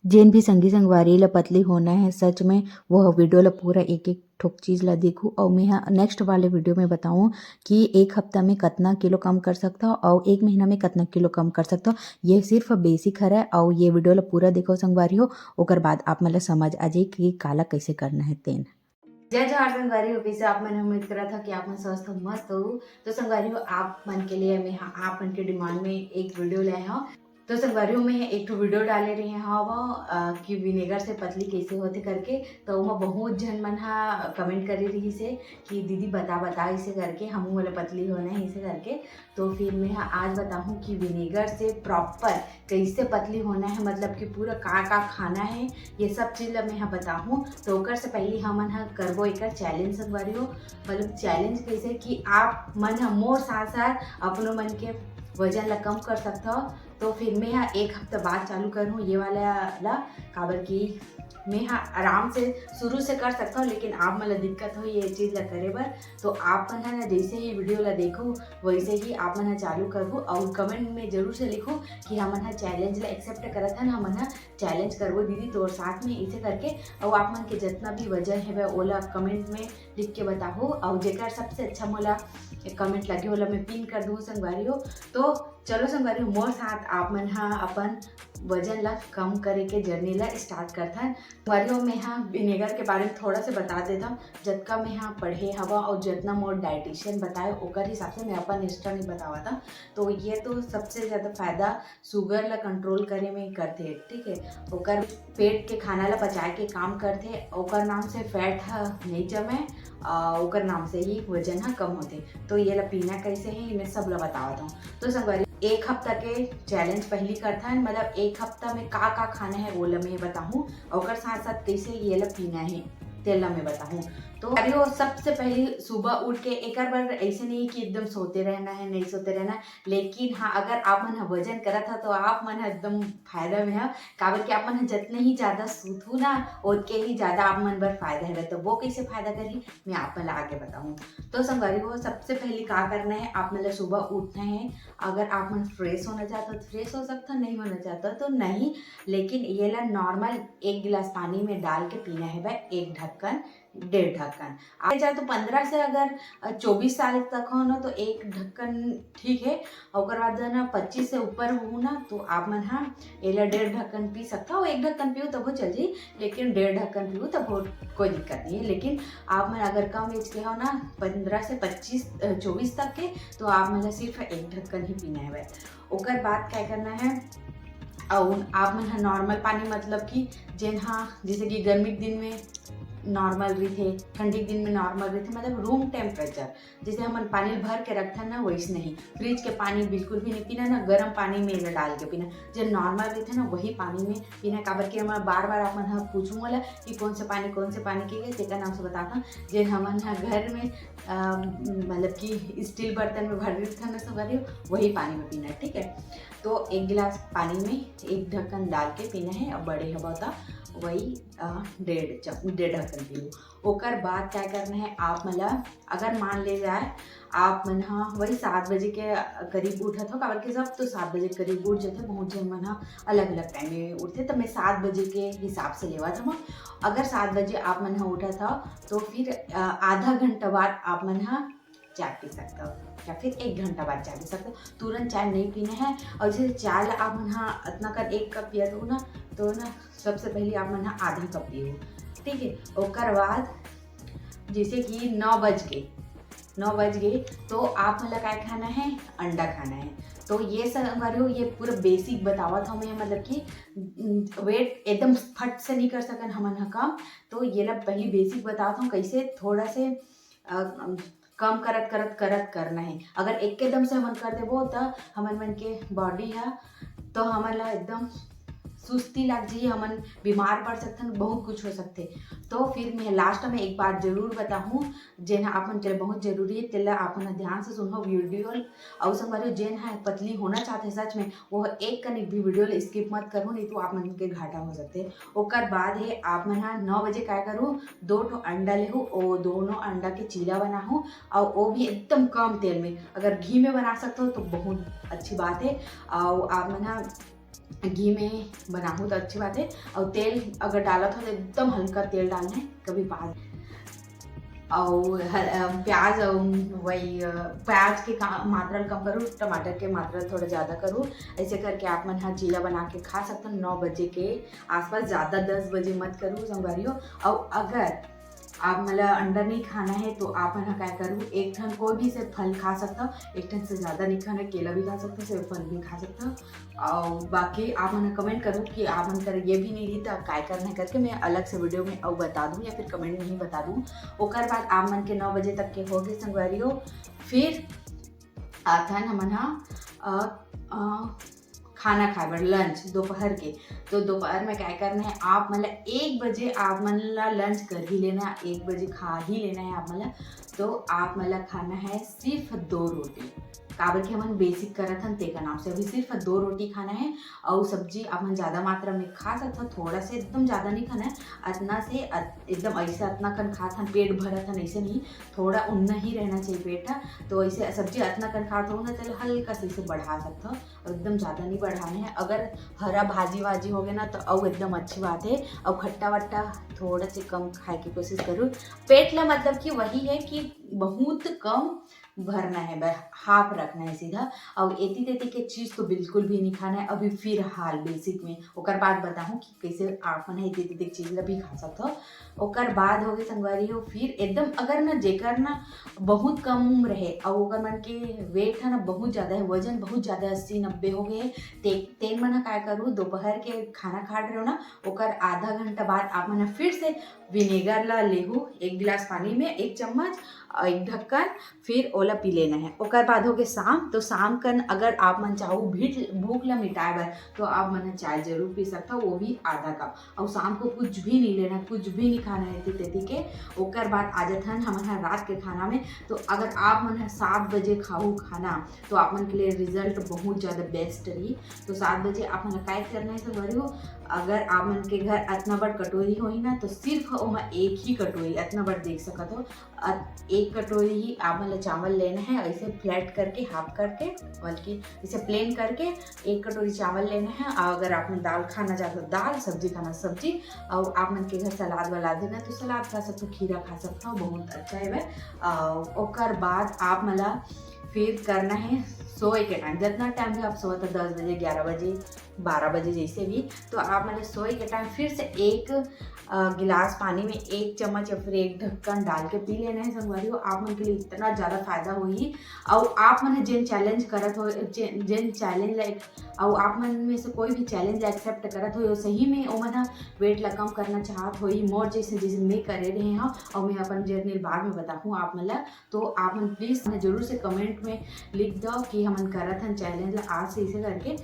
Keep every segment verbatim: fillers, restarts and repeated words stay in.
जेन भी संगी संगवारी ला पतली होना है सच में, वो वीडियो ला पूरा एक एक ठोक चीज ला देखू। और मैं नेक्स्ट वाले वीडियो में बताऊँ कि एक हफ्ता में कितना किलो कम कर सकता हो और एक महीना में कितना किलो कम कर सकता हो। ये सिर्फ बेसिक हरे और ये वीडियो ला पूरा देखो संगवारी हो, ओकर बाद आप मन ला समझ आ जाए कि काला कैसे करना है तेन। जय जोहार संगवारी हो, कैसे आप मन? उम्मीद करत हो कि आप मन स्वस्थ हो, मस्त हो। तो संगवारी हो, आप मन के लिए मैं हा-, आप मन के डिमांड में एक वीडियो लाए हूँ। तो संगवारी हो, मैं एक ठो वीडियो डाले रहे हव, अ, कि विनेगर से पतली कैसे होथे करके। तो ओमा बहुत झन मन हा कमेंट करे रहिस हे कि दीदी बता, बता इसे करके, हमू मोला पतली होना है इसे करके। तो फिर मैं हा आज बताहूँ कि विनेगर से प्रॉपर कैसे पतली होना है, मतलब कि पूरा का का खाना है, ये सब चीज ला मैं हा बताहूँ। तो ओकर से पहले हमन हा करबो एकर चैलेंज संगवारी हो, मतलब चैलेंज कैसे कि आप मन हा मोर साथ साथ अपनो मन के वजन ला कम कर सकत हो। तो फिर मैं हा एक हफ्ता बाद चालू करूँ ये वाला ला, काबर कि मैं हा आराम से शुरू से कर सकत हूँ, लेकिन आप मन ला दिक्कत हो ये चीज ला करे बर। तो आप मन हा ना जैसे ही वीडियो ला देखो, वैसे ही आप मन हा चालू करहू और कमेंट में जरूर से लिखो कि हमन हा चैलेंज ला एक्सेप्ट करत हन, हमन हा चैलेंज करबो दीदी तोर साथ में, इसे करके। और आप मन के जितना भी वजन है ओला कमेंट में लिख के बताहू, और जेकर सबसे अच्छा मोला कमेंट लगे ओला मैं पिन कर दूँ संगवारी हो। तो चलो संगवारी हो, मोर साथ आप मन हा अपन वजन ला कम करे के जर्नी ला स्टार्ट करथन। संगवारी हो, मैं हा विनेगर के बारे में थोड़ा से बता देता हूँ। जतका मैं हा पढ़े हवा और जितना मोर डाइटिशियन बताए, ओकर हिसाब से मैं अपन इंस्टा नहीं बतावत हूँ। तो ये तो सबसे ज्यादा फायदा शुगर ला कंट्रोल करे में करथे, ठीक है। ओकर पेट के खाना ला पचाए के काम करथे, ओकर नाम से फैट ह नहीं जमे, आ, ओकर नाम से ही वजन ह कम होथे। तो ये ला पीना कैसे है, मैं सब ला बतावत हूँ। तो संगवारी, एक हफ्ता के चैलेंज पहली करथन, मतलब एक हफ्ता में का का खाना है वो ला मैं बताहूँ, ओकर साथ साथ कैसे ये ला पीना है तेला मैं बताहूँ। तो अरे वो सबसे पहली सुबह उठ के, एकर बर ऐसे नहीं कि एकदम सोते रहना है, नहीं सोते रहना, लेकिन हाँ, अगर आप मन ह वजन करत ह तो आप मन ह एकदम फायदा में ह, काबर कि आप मन ह जितने ही ज्यादा सूतहू ना, ओतके ही ज्यादा आप मन बर फायदा है। तो वो कैसे फायदा करही, मैं आप मन ला आगे बताहूँ। तो संगवारी हो, सबसे पहले का करना है, आप मन ला सुबह उठना है। अगर आप मन फ्रेश होना चाहते हो तो फ्रेश हो सकते हो, नहीं होना चाहते हो तो नहीं, लेकिन ये ला नॉर्मल एक गिलास पानी में डाल के पीना है भाई, एक ढक्कन, डेढ़ ढक्कन। आप चाहे तो पंद्रह से अगर, अ, चौबीस साल तक हो ना तो एक ढक्कन ठीक है, और ओकर बाद ना पच्चीस से ऊपर हो ना तो आप मन हा एला डेढ़ ढक्कन पी सकता हो। एक ढक्कन पीहू तब वो चल जाई, लेकिन डेढ़ ढक्कन पीहू तब वो कोई दिक्कत नहीं है। लेकिन आप मन अगर कम एज के हो ना, पंद्रह से पच्चीस, अ, चौबीस तक के, तो आप मन ला सिर्फ एक ढक्कन ही पीना है भाई। ओकर बाद क्या करना है, और आप मन ह नॉर्मल पानी, मतलब कि जेन हा जैसे कि गर्मी के दिन में नॉर्मल रहिथे, ठंडी के दिन में नॉर्मल रहिथे, मतलब रूम टेम्परेचर, जैसे हमन पानी भर के रखथन ना, वैसे नहीं। फ्रिज के पानी बिल्कुल भी नहीं पीना, ना गर्म पानी में एला डाल के पीना। जे नॉर्मल रहिथे ना, वही पानी में पीना। काबर कि हमन बार बार आप मन ह पूछू मोला कि कौन से पानी, कौन से पानी के, तेकर नाम से बताथन। जे हमन ह घर में, अ, मतलब कि स्टील बर्तन में भर रखथन ना संगवारी, वही पानी में पीना, ठीक है। तो एक गिलास पानी में एक ढक्कन डाल के पीना है। अब बड़े हवा त वही, अ, डेढ़ चम-, डेढ़ ढक्कन पीहू। ओकर बाद क्या करना है, आप मन ला, अगर मान ले जाए आप मन ह वही सात बजे के करीब उठत हो, काबर कि सब तो सात बजे के करीब उठ जाथे, बहुत झन मन ह अलग-अलग टाइम में उठथे, त मैं सात बजे के हिसाब से लेवत हव। अगर सात बजे आप मन ह उठत हव, तो फिर, अ, आधा घंटा बाद आप मन ह चाय पी सकत हो, या फिर एक घंटा बाद चाय पी सकत हो। तुरंत चाय नहीं पीना है। और जैसे चाय ला आप मन ह अतना कर एक कप पियत हो ना, तो ना सबसे पहले आप मन ह आधा कप पीहू, ठीक है। ओकर बाद जैसे कि नौ बज गए, नौ बज गए, तो आप मन ला काय खाना है? अंडा खाना है। तो ये संगवारी हो, ये पूरा बेसिक बतावत हव मैं, मतलब कि, उम, वेट एकदम फट से नहीं कर सकन हमन ह कम। तो ये ला पहली बेसिक बतावत हव, कैसे थोड़ा से, अ, कम करत, करत, करत करना है। अगर एकदम से हमन कर देबो, त हमन मन के बॉडी ह, तो हमन ला एकदम सुस्ती लाग जाही, हमन बीमार पड़ सकथन, बहुत कुछ हो सकथे। तो फिर मैं लास्ट में एक बात जरूर बताहूँ, जेन ह आप मन के लिए बहुत जरूरी है, तेला आप मन ध्यान से सुनहु वीडियो। अउ संगवारी, जेन ह पतली होना चाहथे सच में, वो एक कनिक भी वीडियो ला स्किप मत करहु, नहीं तो आप मन के घाटा हो सकथे। ओकर बाद हे आप मन ह नौ बजे काय करहु, दो ठो अंडा लेहु, ओ दोनों अंडा के चीला बनाहु, अउ वो भी एकदम कम तेल में। अगर घी में बना सकते हो तो बहुत अच्छी बात है। अउ आप मन ह घी में बनाहू तो अच्छी बात है। और तेल अगर डालत हो तो एकदम हल्का तेल डालना है, कभी पास। और ह-, अ, प्याज, अ, वही, अ, प्याज के का-, मात्रा ल कम करूँ, टमाटर के मात्रा ल थोड़ा ज़्यादा करूँ। ऐसे करके आप मन ह चीला बना के खा सकते हो नौ बजे के आसपास, ज़्यादा दस बजे मत करूँ संगवारी हो। और अगर आप मन ला अंडा नहीं खाना है तो आप मन ह काय करू, एक ठन कोई भी से फल खा सकता हो, एक ठन से ज़्यादा नहीं खाना, केला भी खा सकता हो, सेब फल भी खा सकता हो। और बाकी आप मन कमेंट करू कि आप मन कर ये भी नहीं रही तो आप काय करना है करके, मैं अलग से वीडियो में अउ बता दूँ या फिर कमेंट में ही बता दूँ। ओकर बाद आप मन के नौ बजे तक के हो गए संगवारी हो, फिर आथन हमन ह, अ, अ, खाना खाए बर लंच दोपहर के। तो दोपहर में काय करना है, आप मन ला एक बजे आप मन ला लंच कर ही लेना, एक बजे खा ही लेना है आप मन ला। तो आप मन ला खाना है सिर्फ दो रोटी, काबर कि हमन बेसिक करत हन तेकर नाम से अभी सिर्फ दो रोटी खाना है। और सब्जी आप मन ज़्यादा मात्रा में खा सकत हो, थोड़ा से, एकदम ज़्यादा नहीं खाना है, अतना से अत-, एकदम ऐसे अतना कन खात हन पेट भरत हन ऐसे नहीं, थोड़ा उन्ना ही रहना चाहिए पेट ह। तो ऐसे सब्जी अतना कन खात हो ना, चलो हल्का से इसे बढ़ा सकत हो, एकदम ज़्यादा नहीं बढ़ाने हैं। अगर हरा भाजी वाजी हो गया ना तो अउ एकदम अच्छी बात है। और खट्टा वट्टा थोड़ा से कम खाए की कोशिश करूँ। पेट ला मतलब कि वही है कि बहुत कम भरना है, बस हाफ रखना है सीधा। और एती तेती के चीज़ तो बिल्कुल भी नहीं खाना है अभी फिलहाल बेसिक में। ओकर बाद बताऊँ कि कैसे आप मन एती तेती के चीज़ ला भी खा सकते हो। ओकर बाद हो गए संगवारी हो, फिर एकदम अगर ना जेकर ना बहुत कम उम्र है और ओकर मन के वेट है ना बहुत ज़्यादा है, वजन बहुत ज़्यादा अस्सी नब्बे हो गए है, ते तेन मन ह काय करू, दोपहर के खाना खा रहे हो ना, ओकर आधा घंटा बाद आप मन ह फिर से विनेगर ला लेहू एक गिलास पानी में एक चम्मच और एक ढक्कन, फिर ओला पी लेना है। ओकर बाद हो गए शाम, तो शाम कन अगर आप मन चाहू भीट भूख ला मिटाए बर तो आप मन ह चाय जरूर पी सकता हो, वो भी आधा कप। और शाम को कुछ भी नहीं लेना, कुछ भी नहीं खाना है एती तेती के। ओकर बाद आ जाथन हमन ह रात के खाना में। तो अगर आप मन ह सात बजे खाहू खाना तो आप मन के लिए रिजल्ट बहुत ज़्यादा बेस्ट रही। तो सात बजे आप मन ल काय करना है संगवारी हो, अगर आप मन के घर अतना बड़ कटोरी होही ना तो सिर्फ ओमा एक ही कटोरी अतना बड़ देख सकत हो। अ, एक कटोरी ही आप मन ल चावल लेना है, ऐसे फ्लैट करके, हाफ करके, बल्कि इसे प्लेन करके एक कटोरी चावल लेना है। और अगर आप मन दाल खाना चाहते हो दाल, सब्जी खाना सब्जी, और आप मन के घर सलाद वलाद है ना तो सलाद खा सकते हो, खीरा खा सकते हो, बहुत अच्छा है वह। और ओकर बाद आप मन ला फिर करना है सोए के टाइम, जितना टाइम भी आप सोए तो दस बजे, ग्यारह बजे, बारह बजे जैसे भी, तो आप मन ला सोए के टाइम फिर से एक अ, गिलास पानी में एक चम्मच या फिर एक ढक्कन डाल के पी लेना है संगवारी हो। आप मन के लिए इतना ज़्यादा फायदा होही। और आप मन जेन चैलेंज करत हो, जे-, जेन चैलेंज लाइक, और आप मन में से कोई भी चैलेंज एक्सेप्ट करत हो, सही में ओमन ह वेट ला कम करना चाहत होही, मोर जैसे जैसे मैं करे रहे हूँ, और मैं अपन जर्नी बाद में बताहूँ आप मन ला। तो आप मन प्लीज जरूर से कमेंट में लिख दो कि हमन करत हन चैलेंज ला आज से इसे करके।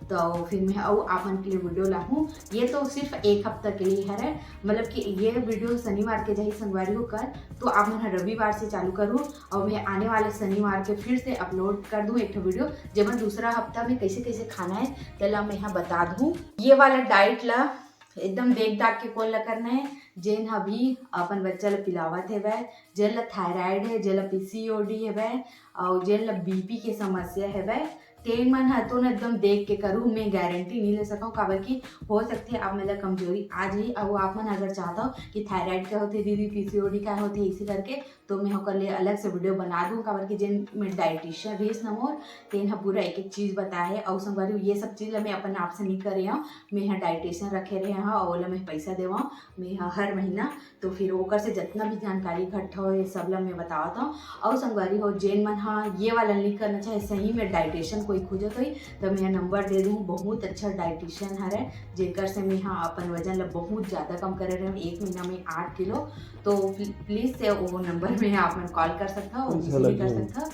तो फिर मैं अउ आप मन के लिए वीडियो लाहूँ। ये तो सिर्फ एक हफ्ता के लिए हरे, मतलब कि ये वीडियो शनिवार के जाही संगवारी हो कल, तो आप मन ह रविवार से चालू करू और मैं आने वाले शनिवार के फिर से अपलोड कर दूँ एक ठो वीडियो, जेमा दूसरा हफ्ता में कैसे कैसे खाना है तेला मैं ह बता दूँ। ये वाला डाइट ला एकदम देख दाख के कोन ला करना है, जेन ह भी अपन बच्चा ला पिलावत हेवय, जेन ला थायराइड है, जेन ला पीसीओडी हेवय, और जेन ला बीपी के समस्या हेवय, तेन मन ह तो न एकदम देख के करू। मैं गारंटी नहीं ले सकूँ, काबर कि हो सकथे आप मन ला कमजोरी आ जाही। और आप मन अगर चाहता हो कि थायराइड का होथे दीदी, पीसीओडी का होथे, इसे करके, तो मैं ओकर लिए अलग से वीडियो बना दूँ, काबर कि जेन में डाइटिशियन रहिस न मोर, तेन ह पूरा एक एक चीज़ बताए है। और संगवारी हो, ये सब चीज़ ला मैं अपन आप से नहीं करे हूँ, मैं ह डाइटिशियन रखे रहे हूँ और ओला मैं पैसा देवा हूँ मैं ह हर महीना। तो फिर ओकर से जितना भी जानकारी इकट्ठा हो, ये सब ला मैं बतावत हूँ। और संगवारी हो, जेन मन ह ये वाला नहीं करना चाहे, सही में डाइटिशियन कोई खोजत होई, तो मैं नंबर दे दूँ। बहुत अच्छा डाइटिशियन हरे, जेकर से मैं ह अपन वजन ला बहुत ज़्यादा कम करे रहे हूँ, एक महीना में आठ किलो। तो प्ली-, प्लीज से वो नंबर में आप मन कॉल कर सकता हो, अच्छा, उनसे भी कर लगी। सकता हो।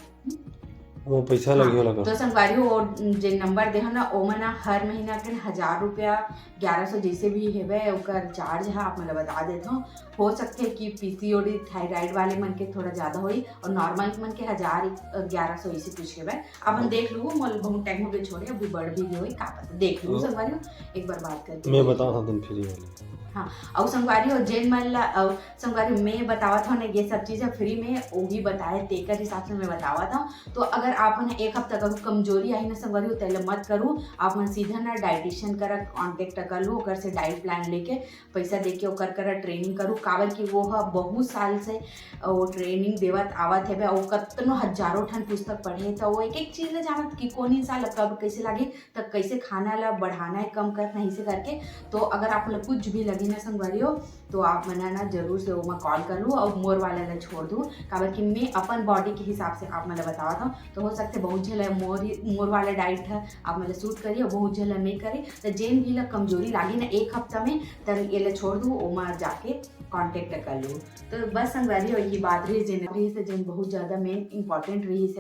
वो पैसा हाँ, लगी वाला का? तो संगवारी हो, वो जे नंबर दे हो ना, ओमन ह हर महीना के हजार रुपया, ग्यारह सौ जैसे भी हेवे, ओकर चार्ज है, आप मन ला बता देत हूँ। हो सकथे कि पीसीओडी थायराइड वाले मन के थोड़ा ज़्यादा होई और नॉर्मल मन के हजार, ग्यारह सौ इसे कुछ हेवे। अपन हाँ। देख लू, मोल बहुत टाइम हो गए छोड़े, अभी बढ़ भी गए होई, का पता, देख लू हाँ। संगवारी हो, एक बार बात करके मैं देख बता लू। सकता हूँ फ्री वाले। हाँ, अउ संगवारी हो, जेन मन ला, अउ संगवारी हो, मैं बतावत हूँ ना, ये सब चीज़ है फ्री में, वो भी बताए, तेकर हिसाब से मैं बतावत हूँ। तो अगर आप मन एक हफ्ता करू कमजोरी आही ना संगवारी हो, तेला मत करू, आप मन सीधा ना डाइटिशियन करा कॉन्टेक्ट कर लू, ओकर से डाइट प्लान लेके पैसा देके ओकर करा ट्रेनिंग करू, काबर कि वो ह बहुत साल से वो ट्रेनिंग देवत आवत हेबे, अउ कतनो हजारों ठन पुस्तक पढ़े, तो वो एक एक चीज़ ला जानत कि कौन इंसान ला कब कैसे लागे, त कैसे खाना ला बढ़ाना है, कम करना है, इसे करके। तो अगर आप लोग कुछ भी लगे ना संगवारी हो, तो आप मन ना जरूर से ओमा कॉल कर लू और मोर वाला ला छोड़ दू, काबर कि मैं अपन बॉडी के हिसाब से आप मन ला बतावत हूँ। तो हो सकथे बहुत झन ला मोर ही, मोर वाला डाइट है आप मन ला सूट करी और बहुत झन ला नहीं करे। तो जेन भी ला कमजोरी लागे ना एक हफ्ता में, त ये ला छोड़ दू, ओमा जाके कॉन्टेक्ट कर लू। तो बस संगवारी हो, ये बात रही, जेन रही से जेन बहुत ज़्यादा मेन इंपॉर्टेंट रही से।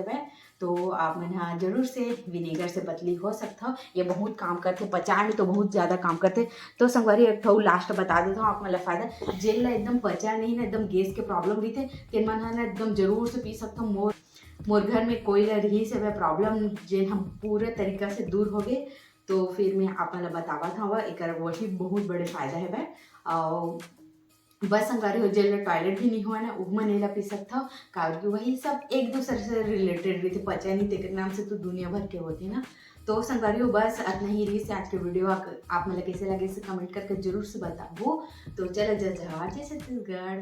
तो आप मन हा जरूर से विनेगर से पतली हो सकत हो, ये बहुत काम करथे, पचाए में तो बहुत ज़्यादा काम करथे। तो संगवारी एक ठो लास्ट बता देता हूँ आप मन ला फायदा, जेन ला एकदम पचा नहीं ना, एकदम गैस के प्रॉब्लम रहिथे, तेन मन हा ना एकदम जरूर से पी सकत हो। मोर मोर घर में कोई ला रही से प्रॉब्लम, जेन हम पूरे तरीका से दूर हो गए, तो फिर मैं आप मन ला बतावत हूँ, एकर वही बहुत बड़े फायदा है। और बस संगवारी हो, जेन ला टॉयलेट भी नहीं हुआ ना, उमन एला पी सकत हो, काबर कि वही सब एक दूसरे से रिलेटेड रहिथे, पचा नहीं तेकर नाम से तो दुनिया भर के होथे ना। तो संगवारी हो, बस अतना ही रहिस आज के वीडियो। आप, आप मन ला कैसे लगे से कमेंट करके जरूर से बताबो। तो चलो, जय जोहार, जय छत्तीसगढ़।